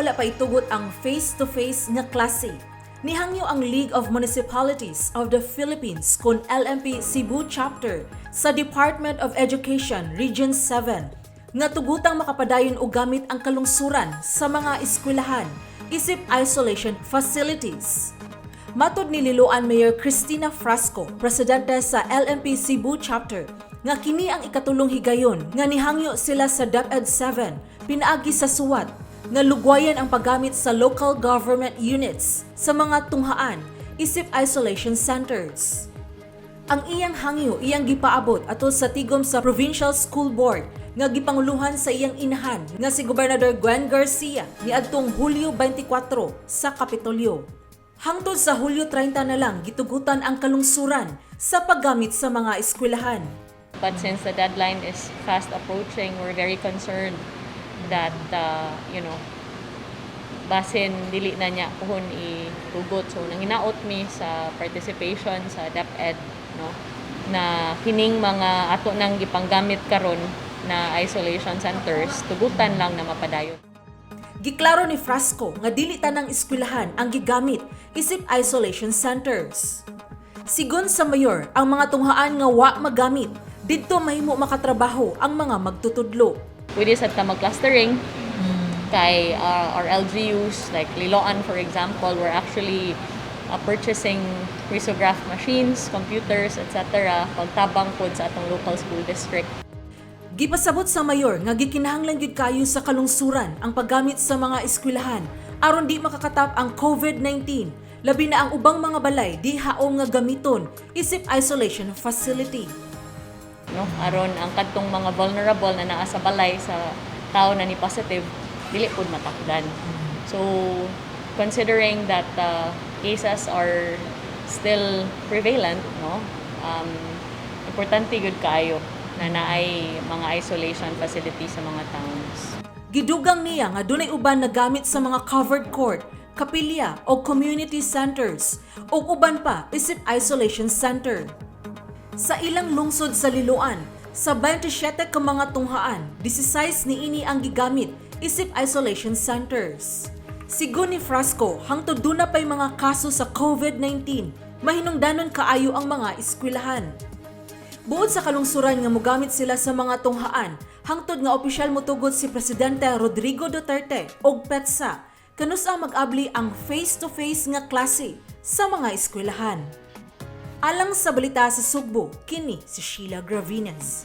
wala pa itugot ang face-to-face nga klase, nihangyo ang League of Municipalities of the Philippines kon LMP Cebu Chapter sa Department of Education Region 7 nga tugutang makapadayon og gamit ang kalungsuran sa mga eskwelahan isip isolation facilities. Matod ni Liloan Mayor Cristina Frasco, presidente sa LMP Cebu Chapter, nga kini ang ikatulong higayon nga nihangyo sila sa DepEd 7 pinaagi sa suwat nga lugwayan ang paggamit sa local government units sa mga tunghaan isip isolation centers. Ang iyang hangyo iyang gipaabot atol sa tigom sa Provincial School Board nga gipanguluhan sa iyang inahan nga si Gobernador Gwen Garcia niadtong Hulyo 24 sa Kapitolyo. Hangtod sa Hulyo 30 na lang gitugutan ang kalungsuran sa paggamit sa mga eskwelahan. But since the deadline is fast approaching, we're very concerned that basin dili na niya puhon itugot. So nanginaot mi sa participation sa DepEd, no, na kining mga ato nang gipanggamit karon na isolation centers, tugutan lang na mapadayon. Giklaro ni Frasco nga dili tanang eskwelahan ang gigamit isip isolation centers. Sigon sa mayor, ang mga tunghaan nga wa magamit, didto mahimo makatrabaho ang mga magtutudlo. Pwede sad ta mag-clustering kay our LGUs like Liloan, for example, we're actually purchasing risograph machines, computers, etc. pagtabang pod sa atong local school district. Gipasabot sa mayor nga gikinahanglan gyud kayo sa kalungsuran ang paggamit sa mga eskwelahan aron di makakatap ang COVID-19, labi na ang ubang mga balay di haom nga gamiton isip isolation facility. No, aron ang kadtong mga vulnerable na naa sa balay sa tao na ni positive dili pud matakdan. So considering that cases are still prevalent, no, importante gud kaayo na naay mga isolation facilities sa mga towns. Gidugang niya nga dunay uban nagamit sa mga covered court, kapilya o community centers ug uban pa isip isolation center. Sa ilang lungsod sa Liloan, sa 27 ka mga tunghaan, 16 niini ang gigamit isip isolation centers. Sigon ni Frasco, hangtod duna pay mga kaso sa COVID-19, mahinungdanon kaayo ang mga eskwelahan. Buod sa kalungsuran nga mogamit sila sa mga tunghaan, hangtod nga opisyal motugot si Presidente Rodrigo Duterte og petsa kanusa mag-abli ang face-to-face nga klase sa mga eskwelahan. Alang sa Balita sa Sugbo, kini si Sheila Gravines.